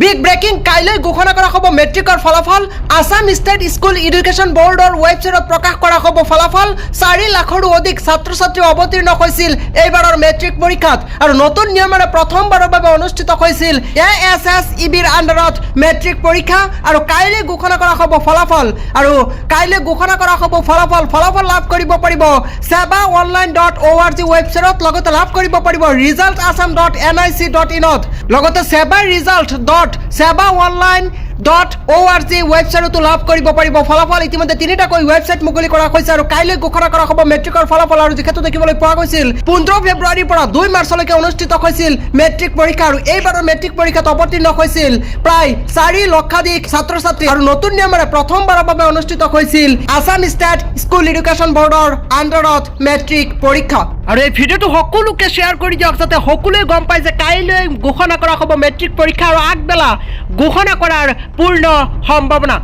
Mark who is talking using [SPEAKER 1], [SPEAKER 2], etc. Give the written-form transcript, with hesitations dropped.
[SPEAKER 1] Big breaking! কাইলৈ ঘোষণা কৰা হ'ব মেট্ৰিকৰ ফলাফল। আছাম ষ্টেট স্কুল এডুকেশ্যন বৰ্ডৰ ৱেবছাইটত প্ৰকাশ কৰা হ'ব ফলাফল। 4 লাখৰো অধিক ছাত্ৰ ছাত্ৰী অৱতীৰ্ণ হৈছিল এইবাৰৰ মেট্ৰিক পৰীক্ষাত আৰু নতুন নিয়মেৰে প্ৰথমবাৰৰ বাবে অনুষ্ঠিত হৈছিল এএছএছইবিৰ আণ্ডাৰত মেট্ৰিক পৰীক্ষা। আৰু কাইলৈ ঘোষণা কৰা হ'ব ফলাফল আৰু কাইলৈ ঘোষণা কৰা হ'ব ফলাফল। ফলাফল লাভ কৰিব পাৰিব sebaonline.org ৱেবছাইটত, লগতে লাভ কৰিব পাৰিব resultassam.nic.inত, লগতে sebaresult.sebaonline.org ৱেবছাইটতো লাভ কৰিব পাৰিব ফলাফল। ইতিমধ্যে তিনিটাকৈ ৱেবছাইট মুকলি কৰা হৈছে আৰু কাইলৈ ঘোষণা কৰা হ'ব মেট্ৰিকৰ ফলাফল। আৰু যিহেতু দেখিবলৈ পোৱা গৈছিল, 15 ফেব্ৰুৱাৰীৰ পৰা 2 মাৰ্চলৈকে অনুষ্ঠিত হৈছিল মেট্ৰিক পৰীক্ষা আৰু এইবাৰৰ মেট্ৰিক পৰীক্ষাত অৱতীৰ্ণ হৈছিল প্ৰায় 4 লক্ষাধিক ছাত্ৰ ছাত্ৰী আৰু নতুন নিয়মেৰে প্ৰথমবাৰৰ বাবে অনুষ্ঠিত হৈছিল আছাম ষ্টেট স্কুল এডুকেশ্যন বৰ্ডৰ আণ্ডাৰত মেট্ৰিক পৰীক্ষা। আৰু এই ভিডিঅ'টো সকলোকে শ্বেয়াৰ কৰি দিয়ক, যাতে সকলোৱে গম পায় যে কাইলৈ ঘোষণা কৰা হ'ব মেট্ৰিক পৰীক্ষা আৰু আগবেলা ঘোষণা কৰাৰ পূৰ্ণ সম্ভাৱনা।